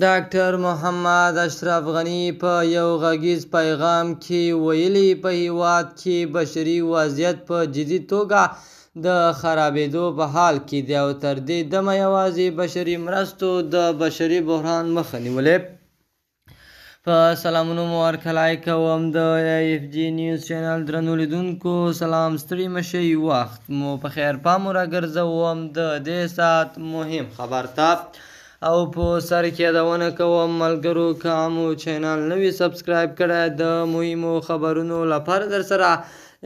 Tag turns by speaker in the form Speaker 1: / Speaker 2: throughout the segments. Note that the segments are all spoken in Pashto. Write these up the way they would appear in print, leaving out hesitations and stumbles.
Speaker 1: ډاکټر محمد اشرف غني په یو غږیز پیغام کې ویلي، په هیواد کې بشري وضعیت په جدي توګه د خرابېدو په حال کې دی او تر دې دمه یوازې بشري مرستو د بشري بحران مخه نیولې. په سلامونو مو هرکلی کوم د ایف جي نیوز چینل درنو لیدونکو، سلام، ستړي مشئ، وخت مو په خیر. پام راګرځوم د دې ساعت مهم خبر ته او په سر کې یادونه کوم ملګرو، که مو چینل نه وي سبسکرایب کړی، د مهمو خبرونو لپاره در سره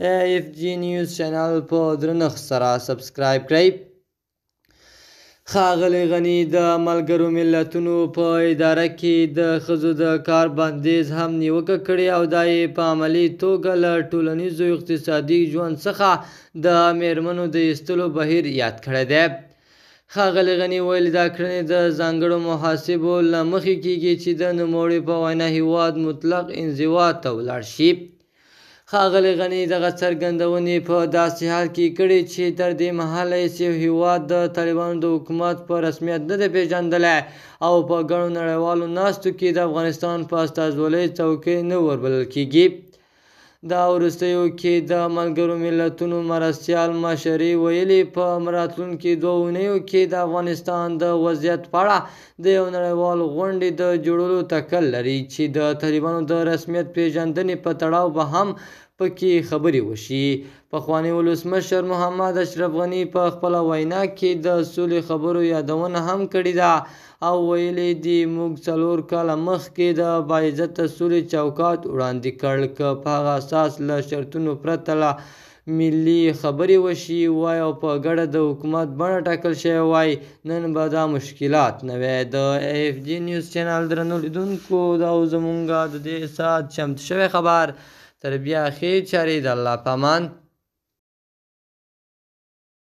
Speaker 1: ایف جي نیوز چینل په درنښت سره سبسکرایب کړئ. ښاغلي غني د ملګرو ملتونو په اداره کې د ښځو د کار بندیز هم نیوکه کړې او دا یې په عملي توګه له ټولنیزو اقتصادي ژوند څخه د میرمنو د ایستلو بهیر یاد کړی دی. ښاغلي غني ویلي، دا کړنې د ځانګړو محاسبو له مخې کیږي چې د نوموړي په وینا هیواد مطلق انزوا ته ولاړ شي. ښاغلي غني دغه څرګندونې په داسې حال کې کړې چې تر دې مهاله هیڅ یو هیواد د طالبانو د حکومت په رسمیت نه دی پېژندلی او په ګڼو نړیوالو ناستو کې د افغانستان په استازولۍ څوکۍ نه وربلل کیږي. دا وروستیو کې د ملګرو ملتونو مرستیال مشري ویلي، په راتلونکي 2 اونیو کې د افغانستان د وضعیت په اړه د یو نړیوال غونډې د جوړولو تکل لري چې د طالبانو د رسمیت پېژندنې په تړاو به هم پکې خبرې وشي. پخواني ولسمشر محمد اشرف غني په خپله وینا کې د سولې خبرو یادونه هم کړې ده او ویلي دي، موږ 4 کاله مخکې د باعزته سولې چوکاټ وړاندې کړ، که په هغه اساس له شرطونو پرته له ملي خبرې وشي وای او په ګډه د حکومت بڼه ټاکل شوې وای، نن به دا مشکلات نه وای. د ایف جي نیوز چینل درنو لیدونکو، دا و زمونږ د دې ساعت چمتو شوی خبر. تر بیا ښې چارې، د الله په امان.